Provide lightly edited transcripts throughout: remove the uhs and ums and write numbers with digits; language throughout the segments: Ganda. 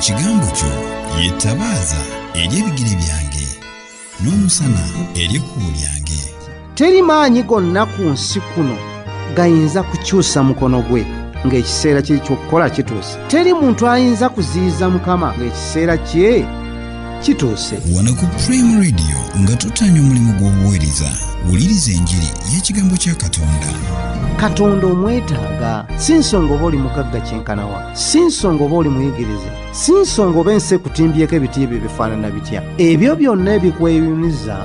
Ekigambo kyo ye ttabaaza eri ebigere byange n'omusana eri ekkubo lyange. Teri maanyi gonna ku nsi kuno gayinza kukyusa mukono gwe ng'ekiseera kye ky'okukola kituuse. Teri muntu ayinza kuziyiza Mukama ng'ekiseera kye kituuse. Wano ku Prime Radio nga tutanya omulimu gw'obuweereza, wuliriza enjiri y'ekigambo kya Katonda. Katonda omwetaaga, si nsonga oba oli mugagga kyenkana wa, si nsonga oba oli muyigirize, si nsonga oba ensi ekutimbyeko ebiti ebyo bifaanana bitya. Ebyo byonna ebikweyuniza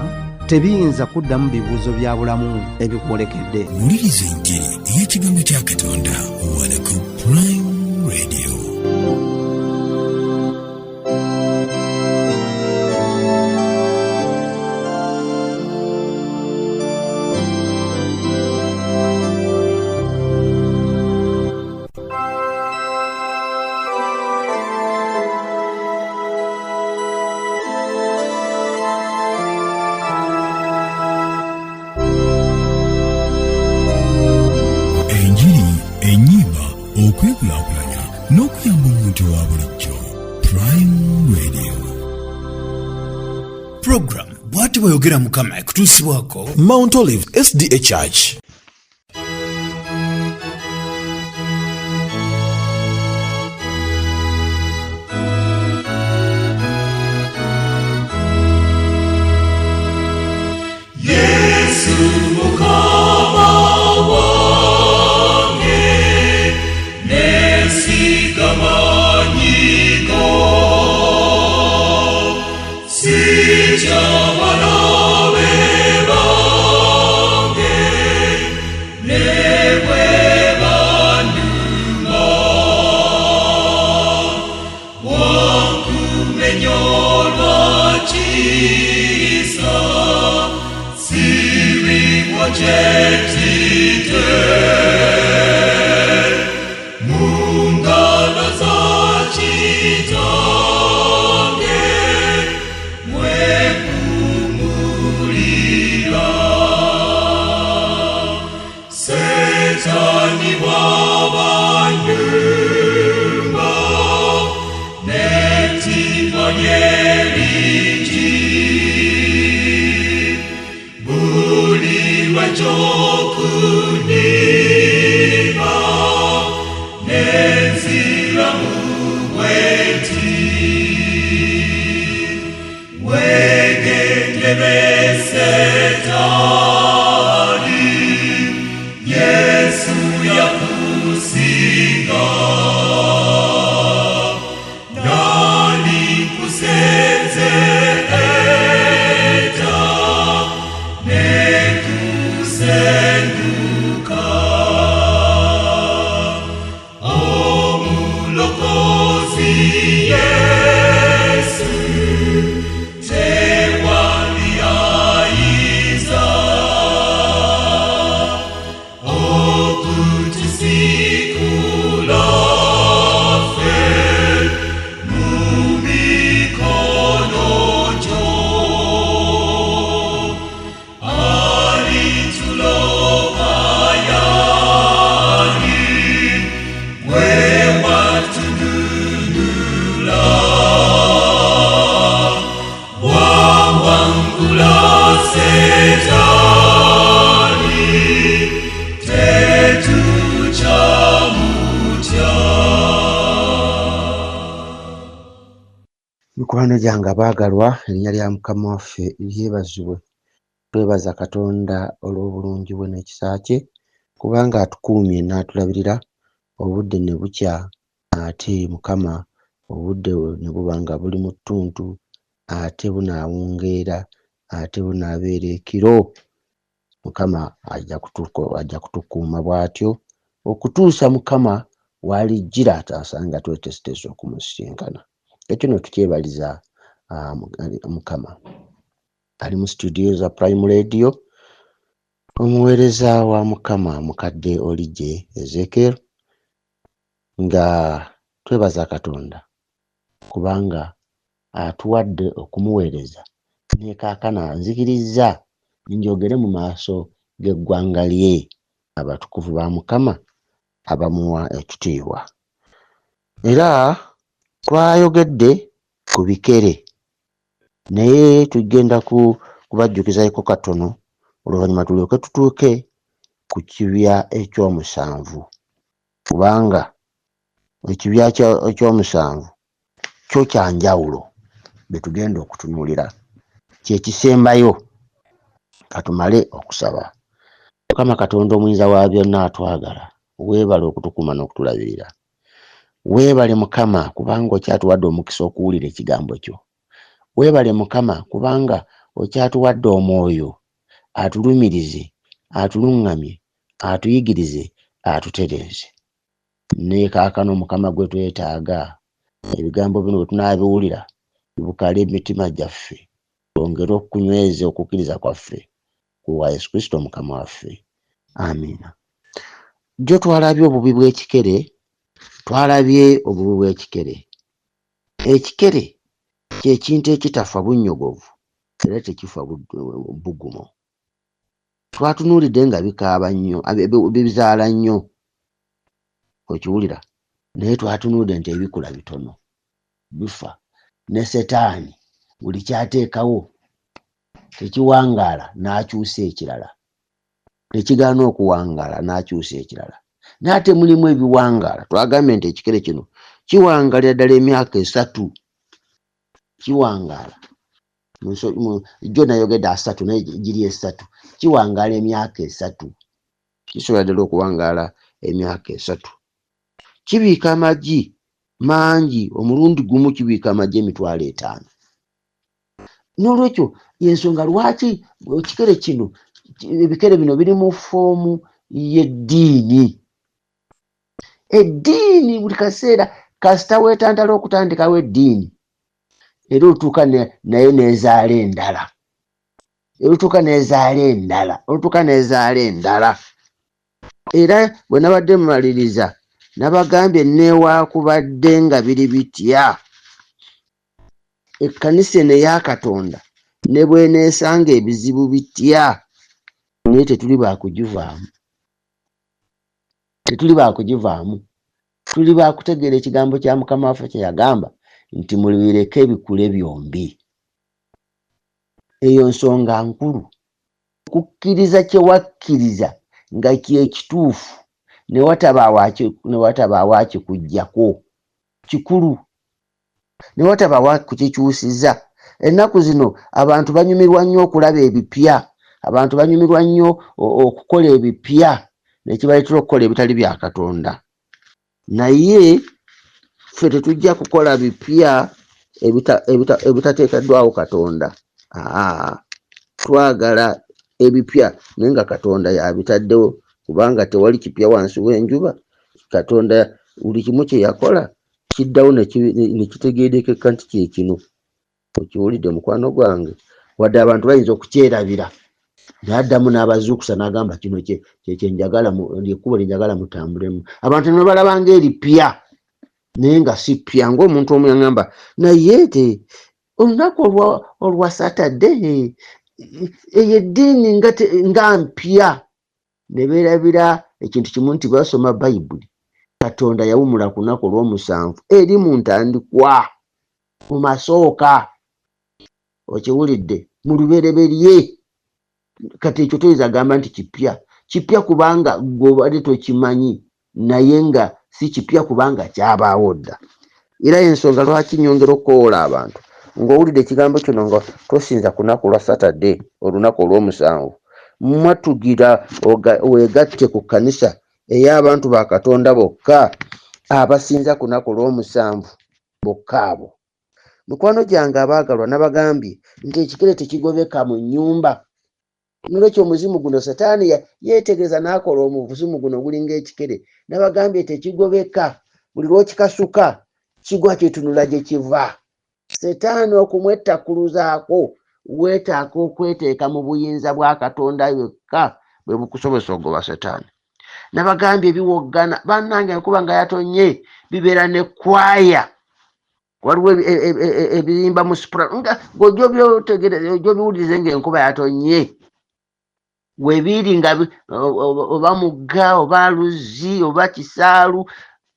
tebiyinza kuddamu bibuuzo bya bulamu ebikwolekedde. Wuliriza enjiri ey'ekigambo kya Katonda wano ku Prime Radio. Enjiri, ennyimba, okwekulaakulanya n'okuyamba omuntu owa bulijjo. Prime Radio. Program Bw'ati bw'ayogera Mukama ekutuusibwako Mount Olive SDA Church. Yesu Mukama wange, nesiga maanyi go. Sitya balabe bange, ne bwe banduma. Wankume nnyo lwa kisa, sirigwa kye ntidde. Mu ngalo za Kitange, mwe mpumulira. Setaani bw'abannumba, n'ettima lye lingi. Buli lwe nky'okunimba, ne nziramu bwe nti, weegendere Setaani, Yesu yakusinga. Nalikusenze edda, nekusenguka. Omulokozi Yesu, tewali ayinza okutusikula ffe mu mikono gyo. Alitulopa y'ani, gwe watununula. Wawangula Setaani, tetukyamutya. Mikwano gyange abaagalwa, erinnya lya Mukama waffe lyebazibwe. Twebaza Katonda olw'obulungi bwe n'ekisa kye, kubanga atukuumye n'atulabirira obudde ne bukya, ate Mukama obudde ne buba nga buli mu ttuntu, ate bunaawungeera, ate bunaabeera ekiro. Mukama ajja kutukuuma bw'atyo okutuusa Mukama w'alijjira atasanga nga tweteeseteese okumusisinkana. Ekyo nno tukyebaliza Mukama. Ali mu studio za Prime Radio, omuweereza wa Mukama mukadde Oligye Ezekiel, nga twebaza Katonda kubanga atuwadde okumuweereza. Ne kaakano anzikirizza njogere mu maaso g'eggwanga lye, abatukuvu ba Mukama abamuwa ekitiibwa. Era Twayogedde ku bikere naye tugenda kubajjukizaako katono oluvannyuma tulyoke tutuuke ku kibya ekyomusanvu, kubanga ekibya ekyomusanvu kyo kya njawulo bye tugenda okutunuulira, kye kisembayo. Katumale okusaba. Mukama Katonda omuyinza wa byonna atwagala, weebale okutukuuma n'okutulabirira. Weebale Mukama kubanga okyatuwadde omukisa okuwulira ekigambo kyo. Weebale Mukama kubanga okyatuwadde omwoyo atulumirize, atuluŋŋamye, atuyigirize, atutereeze. Naye kaakano Mukama gwe twetaaga, ebigambo bino bwe tunaabiwulira bibukale emitima gyaffe, twongere okunyweza okukkiriza kwaffe ku bwa Yesu Kristo Mukama waffe. Amiina. Jjo twalabye obubi bw'ekikere, twalabye obubi bw'ekikere. Ekikere ky'ekintu ekitafa bunnyogovu era tekifa bbugumu. Twatunuulidde nga bikaaba nnyo, bizaala nnyo, okiwulira, naye twatunuulidde nti ebikula bitono, bifa. Ne Setaani buli ky'ateekawo tekiwangaala n'akyusa ekirala, tekigaana okuwangaala n'akyusa ekirala. Naye ate mulimu ebiwangaala. Twagambye nti ekikere kino kiwangaalira ddala emyaka 3, kiwangaala. Jjo nayogedde 3 naye giri 3, kiwangaala emyaka 3, kisobola ddala okuwangaala emyaka 3. Kibiika amagi mangi, omulundi gumu kibiika amagi 500,000. N'olwekyo y'ensonga lwaki ekikere kino, ebikere bino biri mu ffoomu y'eddiini. Eddiini buli kaseera kasita weetantala okutandikawo eddiini, era otuuka nayo n'ezaala endala, era otuuka n'ezaala endala, otuuka n'ezaala endala. Era bwe nabadde mmaliriza nabagambye newaakubadde nga biri bitya, ekkanisa eno eya Katonda ne bw'eneesanga ebizibu bitya, naye tetuli baakugivaamu, tetuli baakugivaamu. Tuli baakutegeera ekigambo kya Mukama waffe kye yagamba nti mulibireke bikule byombi. Eyo nsonga nkulu. Okukkiriza kye wakkiriza nga kye kituufu ne watabaawo akikuggyako kikulu, ne watabaawo akukikyusiza. Ennaku zino abantu banyumirwa nnyo okulaba ebipya, abantu banyumirwa nnyo okukola ebipya, nekibaleetera okukola ebitali bya Katonda. Naye ffe tetujja kukola bipya ebitateekeddwawo Katonda. Twagala ebipya naye nga Katonda y'abitaddewo, kubanga tewali kipya wansi w'enjuba. Katonda buli kimu kye yakola kiddawo ne kitegeerekeka nti kye kino. Okiwulidde mukwano gwange, wadde abantu bayinza okukyerabira, naye addamu n'abazuukusa n'agamba kino kye njagala, ly'ekkubo lye njagala mutambulemu. Abantu ne balaba ng'eripya naye nga si ppya. Ng'omuntu omu yaŋŋamba, naye te olunaku olwa Saturday eyo eddiini nga mpya. Ne beerabira ekintu kimu nti basoma Bayibuli, Katonda yawummula ku lunaku olw'omusanvu eri mu ntandikwa, mu masooka, okiwulidde, mu lubereberye. Kati ekyo toyinza gamba nti kipya. Kipya kubanga ggwe obadde tokimanyi, naye nga si kipya kubanga kyabaawo dda. Era y'ensonga lwaki nnyongera okukowoola abantu ng'owulidde ekigambo kino nga tosinza ku lunaku lwa Saturday, olunaku olw'omusanvu, mwatugira weegatte ku kkanisa ey'abantu ba Katonda bokka abasinza ku lunaku olw'omusanvu bokka abo. Mikwano gyange abaagalwa, nabagambye nti ekikere tekigobeka mu nnyumba. Nolwekyo omuzimu guno Setaani yeetegereza n'akola omuzimu guno ogulinga ekikere. Nabagambye tekigobeka, buli lw'okikasuka kigwa kitunula gye kiva. Setaani okumwettakkuluzaako weetaaga okweteeka mu buyinza bwa Katonda yekka bwe bukusobozesa okugoba Setaani. Nabagambye ebiwoggana bannange, enkuba nga yatonye bibeera ne kwaya, waliwo ebiyimba mu sipula nga ng'ojja ojja obiwulirize ng'enkuba yatonye, webiri nga oba mugga oba luzzi oba kisaalu,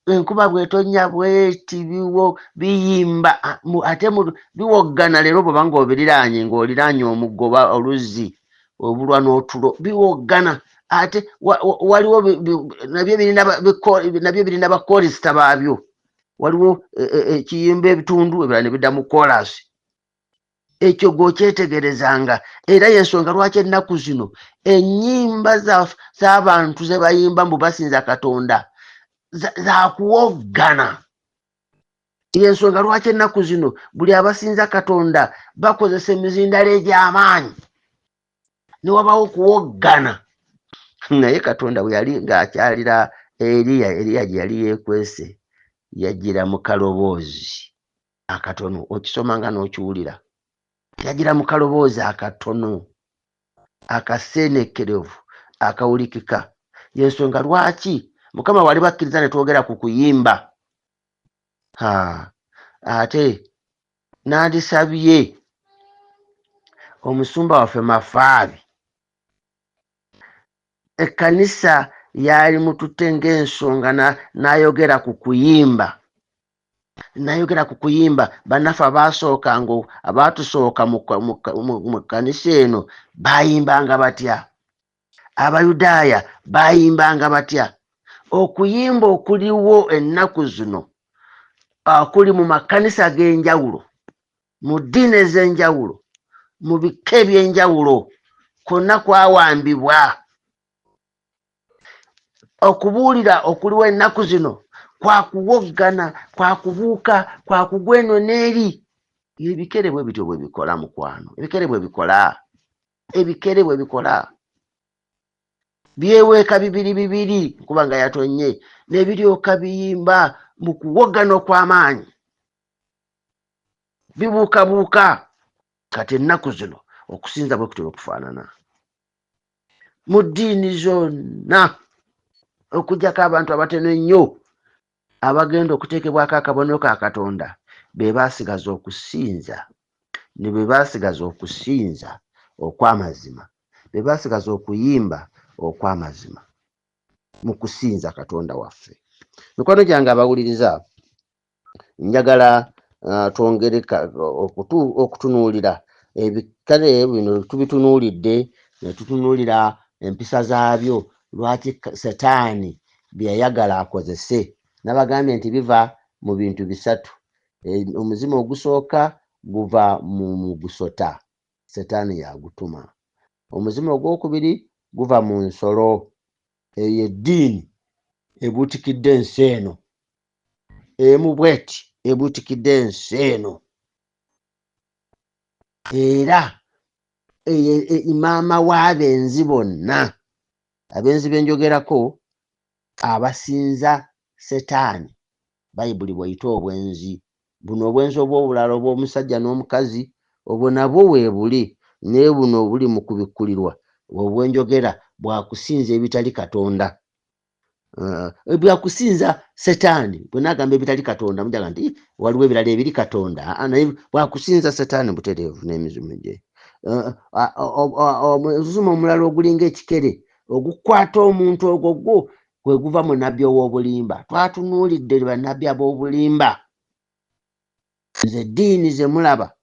Enkuba bw'etonnya bweti biwo biyimba ate biwoggana. Leero bw'oba ng'obiriraanye, ng'oliraanye omugga oba oluzzi, obulwa n'otulo, biwoggana. Ate waliwo nabyo birina bakolisita baabyo. Waliwo ekiyimba ebitundu, ebirala ne bidda mu koolasi. Ekyo gw'okyetegerezanga. Era y'ensonga lwaki ennaku zino ennyimba z'abantu ze bayimba mbu basinza Katonda zakuwoggana. Yensonga lwaki ennaku zino buli abasinza Katonda bakozesa emizindalo egy'amaanyi ne wabawo okuwoggana. Naye Katonda bwe yali ng'akyalira Eriya, Eriya gye yali yeekwese, yajjira mu kaloboozi akatono. Okisoma nga n'okiwulira, yagira mu kaloboozi akatono akaseeneekerevu akawulikika. Yensonga lwaki Mukama wali bakkiriza ne twogera ku kuyimba. Ha, ate nandisabye omusumba waffe Mafaabi, ekkanisa yali mututte ng'ensonga n'ayogera ku kuyimba, nayogera ku kuyimba. Bannaffe abaasookanga, abaatusooka mu kkanisa eno baayimbanga batya? Abayudaaya baayimbanga batya? Okuyimba okuliwo ennaku zino kuli mu makanisa ag'enjawulo, mu ddiini ez'enjawulo, mu bika eby'enjawulo, kwonna kwawambibwa. Okubuulira okuliwo ennaku zino kwakuwoggana, kwakubuuka, kwakugwa eno n'eri. Ebikere bwe bityo bwe bikola, mukwano. Ebikere bwe bikola, ebikere bwe bikola, byeweeka bibiri bibiri nkuba nga yatonye, ne biryoka biyimba mu kuwoggana okw'amaanyi, bibuukabuuka. Kati ennaku zino okusinza bwe kutyo bwe kufaanana mu ddiini zonna, okuggyako abantu abatono ennyo abagenda okuteekebwako akabonero ka Katonda, be baasigaza okusinza, ne be baasigaza okusinza okw'amazima, be baasigaza okuyimba okw'amazima mu kusinza Katonda waffe. Mikwano gyange abawuliriza, njagala twongere okutunuulira ebikale bino. Tubitunuulidde ne tutunuulira empisa zaabyo, lwaki Setaani bye yayagala akozese. Nabagambye nti biva mu bintu bisatu. Omuzimu ogusooka guva mu gusota, Setaani yagutuma. Omuzimu ogwokubiri guva mu nsolo, eyo eddiini ebuutikidde ensi eno, emu bweti ebuutikidde ensi eno, era maama w'abenzi bonna. Abenzi benjogerako abasinza Setaani, Bayibuli bw'eyita obwenzi buno, obwenzi obw'obulala obw'omusajja n'omukazi, obwo nabwo weebuli, naye buno obuli mu kubikkulirwa obwenjogera bwakusinza ebitali Katonda, bwakusinza Setaani. Bwe naagamba ebitali Katonda, mujaga nti waliwo ebirala ebiri Katonda. Naye bwakusinza Setaani butereevu n'emizimu gye. Omuzimu omulala ogulinga ekikere ogukwata omuntu, ogwo gwo gwe guva mu nabbi ow'obulimba. Twatunuulidde bannabbi ab'obulimba, nze eddiini ze mulaba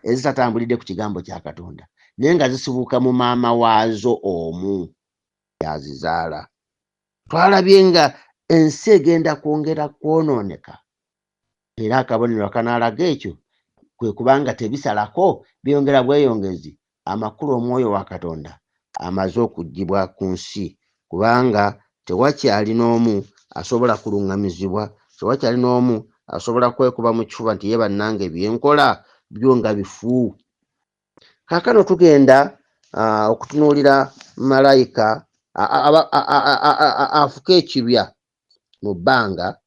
ezitatambulidde ku kigambo kya Katonda, naye nga zisibuka mu maama waazo omu yazizaala. Twalabye nga ensi egenda kwongera kwonooneka, era akabonero akanaalaga ekyo kwe kubanga tebisalako, byongera bweyongezi. Amakulu, omwoyo wa Katonda amaze okuggyibwa ku nsi, kubanga tewakyali n'omu asobola kuluŋŋamizibwa, tewakyali n'omu asobola kwekuba mu kifuba nti ye bannange byenkola byo nga bifu. Kaakano tugenda okutunuulira malayika afuka ekibya mu bbanga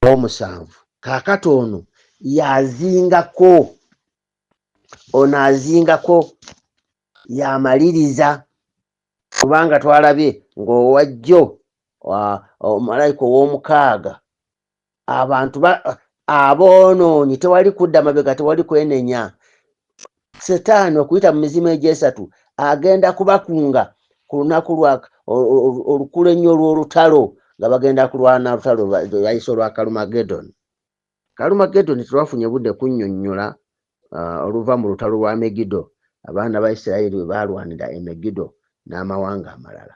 omusanvu. Kaakati ono yazingako, ono azingako yamaliriza, kubanga twalabye ng'owajjo malayika ow'omukaaga, abantu aboonoonyi, tewali kudda mabega, tewali kwenenya. Setaani okuyita mu mizimu egyesatu agenda kubakunga ku lunaku lwa olukulu ennyo olw'olutalo. nga bagenda kulwana lutalo lwe bayise olwa Kalumagedoni. Kalumagedoni tetwafunye budde kunnyonnyola oluva mu lutalo lwa Megido, abaana ba Isirayiri bwe baalwanira e Megido n'amawanga amalala.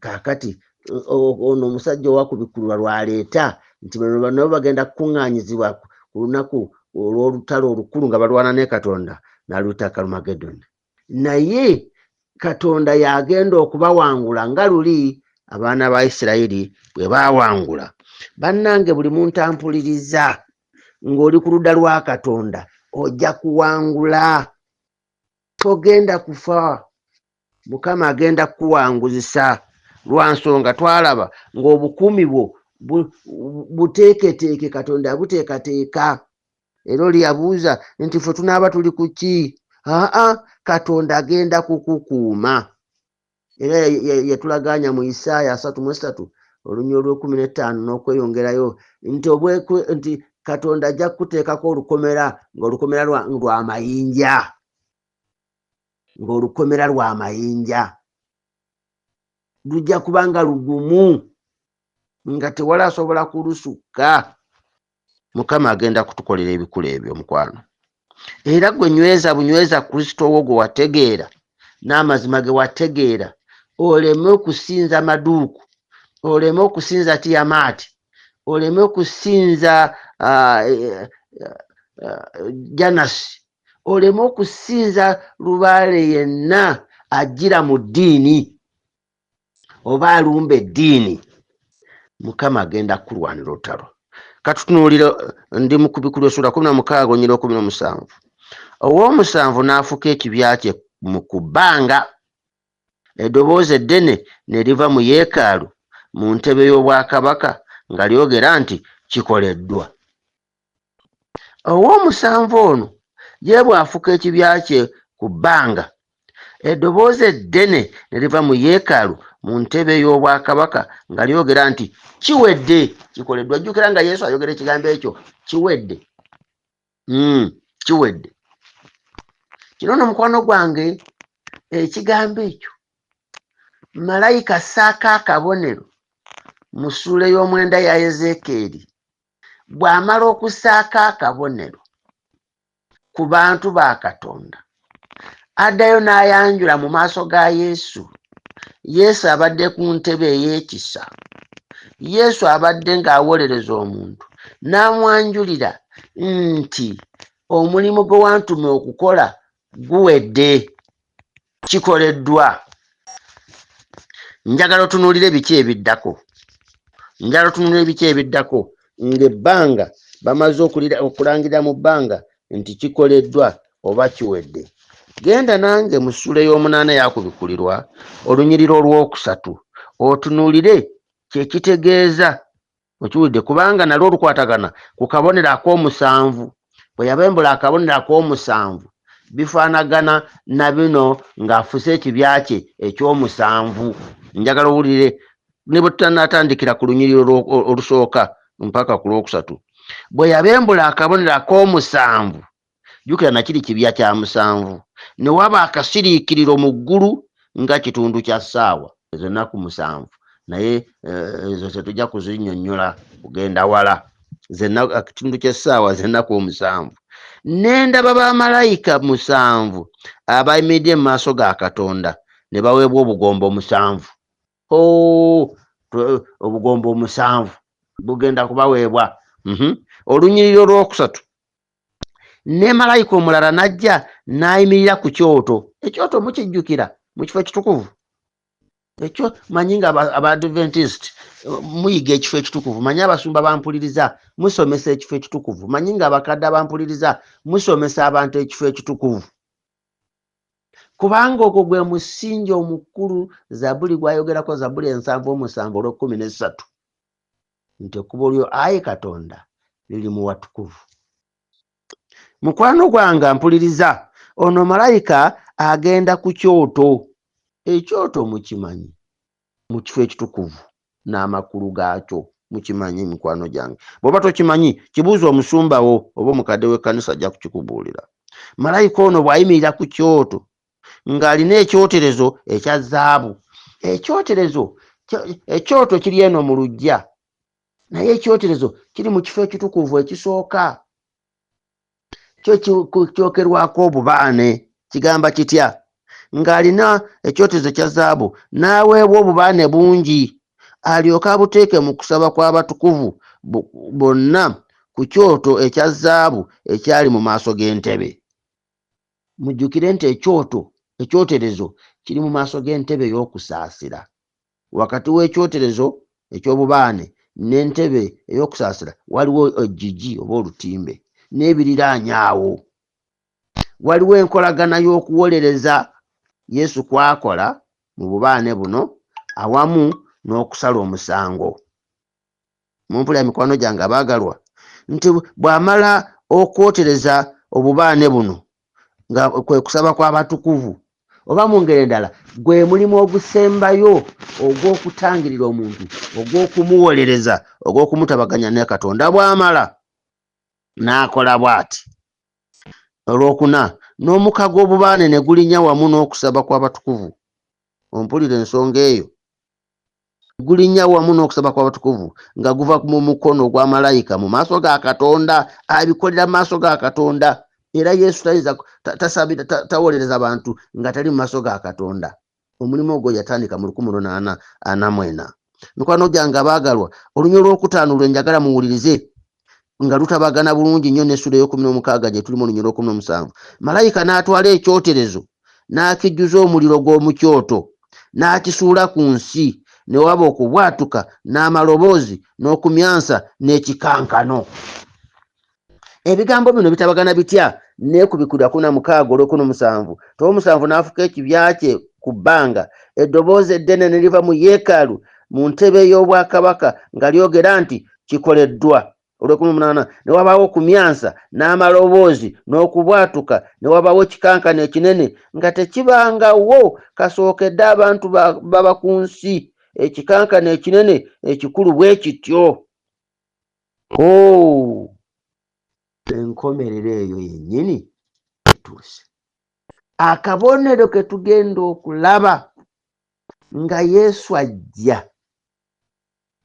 Kaakati ono omusajja owakubikkulwa lw'aleeta nti bano nabo bagenda kukuŋŋaanyizibwa ku lunaku olw'olutalo olukulu nga balwana ne Katonda, n'aluyita Kalumagedoni. Naye Katonda y'agenda okubawangula nga luli abaana ba Isirayiri bwe baawangula. Bannange, buli muntu ampuliriza ng'oli ku ludda lwa Katonda ojja kuwangula, togenda kufa. Mukama agenda kukuwanguzisa lwa nsonga twalaba ng'obukuumi bwo buteeketeeke, Katonda abuteekateeka. Era oli yabuuza nti ffe tunaaba tuli ku ki? Aa, Katonda agenda kukukuuma. Era yatulagaanya mu Isaaya 33 oluny olw'ekumi n'ettaano n'okweyongerayo nti nti Katonda ajja kukuteekako olukomera ng'olukomera lwa mayinja, ng'olukomera lwa mayinja, lujja kuba nga lugumu nga tewali asobola kulusukka. Mukama agenda kutukolera ebikulu ebyo, mukwano. Era gwe nyweza bunyweza Kristo wo gwe wategeera n'amazima ge wategeera, oleme okusinza maduuku, oleme okusinza Tiyamaati, oleme okusinza Janasi, oleme okusinza lubaale yenna ajjira mu ddiini oba alumba eddiini. Mukama agenda kukulwanira olutalo. Katutunuulire, ndi mu Kubikkulwa essula 16 onyira 17. Ow'omusanvu n'afuka ekibya kye mu ku bbanga, eddoboozi eddene ne liva mu yeekaalu mu ntebe y'obwakabaka nga lyogera nti kikoleddwa. Ow'omusanvu ono ye bw'afuka ekibya kye ku bbanga, eddoboozi eddene ne liva mu yeekaalu mu ntebe y'obwakabaka nga lyogera nti kiwedde, kikoleddwa. Jjukira nga Yesu ayogera ekigambo ekyo, kiwedde. Kiwedde. Kino nno mukwano gwange, ekigambo ekyo malayika assaako akabonero mu ssuula ey'omwenda ya Ezeekyeri. Bw'amala okussaako akabonero ku bantu ba Katonda, addayo n'ayanjula mu maaso ga Yesu. Yesu abadde ku ntebe ey'ekisa, Yesu abadde ng'awolereza omuntu, n'amwanjulira nti omulimu gwe wantuma okukola guwedde, kikoleddwa. Njagala otunuulire biki ebiddako. Njagala otunuulire biki ebiddako ng'ebbanga bamaze okulangirira mu bbanga nti kikoleddwa oba kiwedde. Genda nange mu ssuula ey'omunaana eyakubikkulirwa olunyiriri olwokusatu, otunuulire kye kitegeeza. Okiwulidde? Kubanga nalwo olukwatagana ku kabonero ak'omusanvu. Bwe yabembula akabonero ak'omusanvu, bifaanagana na bino ng'afuse ekibya kye eky'omusanvu. Njagala owulire ne bwe tutanatandikira ku lunyiriri olusooka mpaka ku lwokusatu. Bwe yabembula akabonero ak'omusanvu, jjukira nakiri kibya kya musanvu, ne waba akasiriikiriro mu ggulu nga kitundu kya ssaawa, ezo nnaku musanvu, naye ezo tetujja kuzinnyonnyola kugenda wala. Kitundu ky'essaawa z'ennaku omusanvu. Ne ndaba bamalayika musanvu abayimiridde mu maaso ga Katonda, ne baweebwa obugombe omusanvu. Obugombe omusanvu bugenda kubaweebwa. Olunyiriri olwokusatu, ne malayika omulala n'ajja n'ayimirira ku kyoto. Ekyoto mukijjukira mu kifo ekitukuvu ekyo. Manyi nga Abadventist muyiga ekifo ekitukuvu, manyi abasumba bampuliriza musomesa ekifo ekitukuvu, manyi nga abakadde abampuliriza musomesa abantu ekifo ekitukuvu, kubanga ogwo gwe musingi omukulu Zabuli gwayogerako, Zabuli 77 olw'ekkumi n'essatu, nti ekkubo lyo, ayi Katonda, liri mu watukuvu. Mukwano gwange mpuliriza, ono malayika agenda ku kyoto. Ekyoto mukimanyi mu kifo ekitukuvu n'amakulu gaakyo mukimanyi, mikwano gyange. Bw'oba tokimanyi, kibuuza omusumba wo oba omukadde w'ekkanisa, ajja kukikubuulira. Malayika ono bw'ayimirira ku kyoto ng'alina ekyoterezo ekya zaabu, ekyoterezo Ekyoto kiri eno mu luggya, naye ekyoterezo kiri mu kifo ekitukuvu ekisooka, kyo kyokerwako obubaane. Kigamba kitya? Ng'alina ekyoterezo kya zaabu, n'aweebwa obubaane bungi, alyoke abuteeke mu kusaba kw'abatukuvu bonna ku kyoto ekya zaabu ekyali mu maaso g'entebe. Mujjukire nti ekyoto, ekyoterezo kiri mu maaso g'entebe ey'okusaasira. Wakati w'ekyoterezo eky'obubaane n'entebe ey'okusaasira waliwo eggigi oba olutimbe n'ebiriraanye awo. Waliwo enkolagana y'okuwolereza Yesu kw'akola mu bubaane buno awamu n'okusala omusango. Mumpulira mikwano gyange abaagalwa, nti bw'amala okwotereza obubaane buno nga kwe kusaba kw'abatukuvu, oba mu ngeri endala gwe mulimu ogusembayo ogw'okutangirira omuntu, ogw'okumuwolereza, ogw'okumutabaganya ne Katonda, bw'amala n'akola bw'ati. Olwokuna, n'omukka gw'obubaane ne gulinnya wamu n'okusaba kw'abatukuvu. Ompulira ensonga eyo? Gulinnya wamu n'okusaba kw'abatukuvu nga guva mu mukono gwa malayika mu maaso ga Katonda, abikolera mu maaso ga Katonda. Era Yesu tayinza tasabira, tawolereza bantu nga tali mu maaso ga Katonda. Omulimu ogwo yatandika mu 1844. Mikwano gyange abaagalwa, olunywa olwokutaano lwe njagala muwulirize nga lutabagana bulungi nnyo n'essula ey'okumi n'omukaaga gye tulimu, olunywa olw'okumi n'omusanvu. Malayika n'atwala ekyoterezo n'akijjuza omuliro gw'omu kyoto n'akisuula ku nsi, ne waba okubwatuka n'amaloboozi n'okumyansa n'ekikankano. Ebigambo bino bitabagana bitya n'Okubikkulirwa 16 olw'okumi n'omusanvu? Omusanvu n'afuka ekibya kye ku bbanga, eddoboozi eddene ne liva mu yeekaalu mu ntebe y'obwakabaka nga lyogera nti, Kikoleddwa. Olw'ekumi n'omunaana, ne wabaawo okumyansa n'amaloboozi n'okubwatuka, ne wabaawo ekikankano ekinene nga tekibangawo kasookedde abantu baba ku nsi, ekikankano ekinene ekikulu bwe kityo. Oh, enkomerero eyo yennyini etuuse. Akabonero ke tugenda okulaba nga Yesu ajja,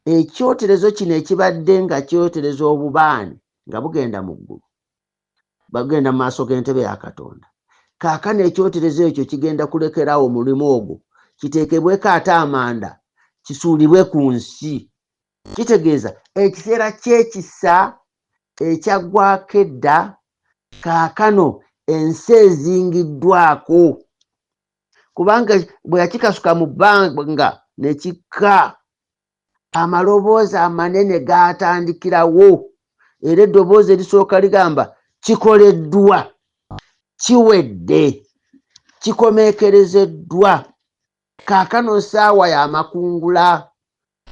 ekyoterezo kino ekibadde nga kyotereza obubaane nga bugenda mu ggulu, bagenda mu maaso g'entebe ya Katonda, kaakano ekyoterezo ekyo kigenda kulekerawo omulimu ogwo, kiteekebweko ate amanda, kisuulibwe ku nsi. Kitegeeza ekiseera ky'ekisa ekyaggwako edda, kaakano ensi ezingiddwako, kubanga bwe yakikasuka mu bbanga ne kikka, amaloboozi amanene gaatandikirawo, era eddoboozi erisooka ligamba kikoleddwa, kiwedde, kikomeekerezeddwa. Kaakano ssaawa y'amakungula,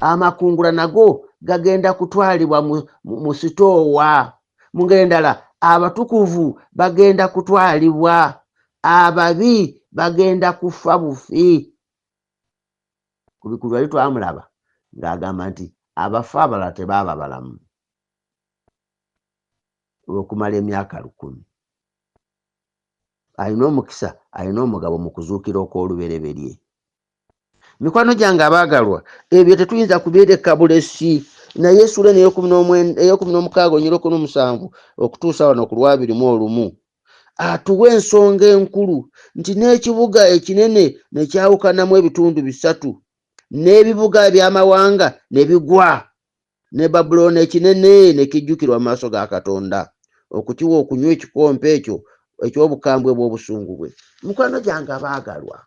amakungula nago gagenda kutwalibwa mu sitoowa. Mu ngeri endala, abatukuvu bagenda kutwalibwa, ababi bagenda kufa bufi. Ku bikulu lwali twamulaba ng'agamba nti abafu abalala tebaaba balamu okumala emyaka 1000. Alina omukisa, alina omugabo mu kuzuukira okw'olubereberye. Mikwano gyange abaagalwa, ebyo tetuyinza kubireka bulesi, naye essuula eno ey'ekumi n'omukaaga olunyiriri olw'ekumi n'omusanvu okutuusa wano ku lwabiri mu olumu atuwa ensonga enkulu nti n'ekibuga ekinene ne kyawukanamu ebitundu bisatu, n'ebibuga eby'amawanga ne bigwa, ne Babulooni ekinene ne kijjukirwa mu maaso ga Katonda okukiwa okunywa ekikompe ekyo eky'obukambwe bw'obusungu bwe. Mikwano gyange abaagalwa,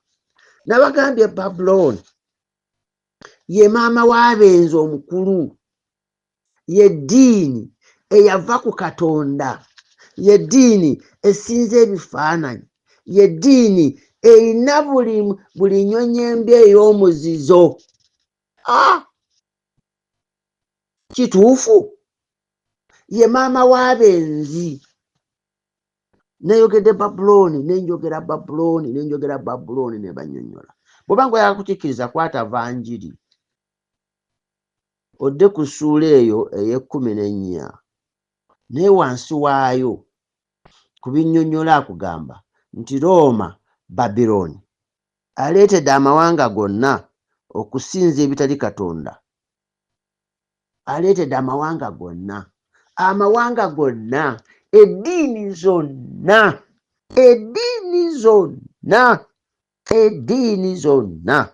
nabagambye Babulooni ye maama w'abenzi omukulu, ye ddiini eyava ku Katonda, ye ddiini esinza ebifaananyi, ye ddiini erina buli nnyonyi embi ey'omuzizo. Kituufu, ye maama w'abenzi. Neyogedde Babulooni, nenjogera Babulooni, nenjogera Babulooni, ne bannyonnyola. Bw'oba ng'oyagala kukikkiriza, kwata vanjiri odde ku ssuula eyo ey'ekkumi n'ennya, naye wansi waayo ku binnyonnyola akugamba nti Rooma, Babilooni, aleetedde amawanga gonna okusinza ebitali Katonda aleetedde amawanga gonna, amawanga gonna, eddiini zonna, eddiini zonna, eddiini zonna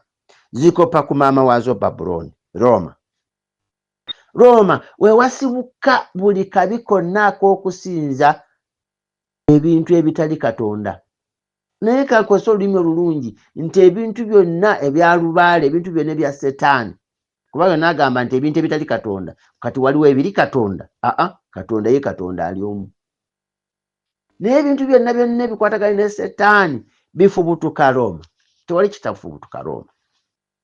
zikopa ku maama waazo Babulooni, Rooma. Rooma we wasibuka buli kabi konna ak'okusinza ebintu ebitali Katonda. Naye kankozese olulimi olulungi nti ebintu byonna ebya lubaale, ebintu byonna ebya Setaani, kuba yonna agamba nti ebintu ebitali Katonda. Kati waliwo ebiri Katonda? Aa, Katonda ye Katonda ali omu. Naye ebintu byonna byonna ebikwatagana ne Setaani bifubutuka Rooma. Tewali kitafubutuka Rooma.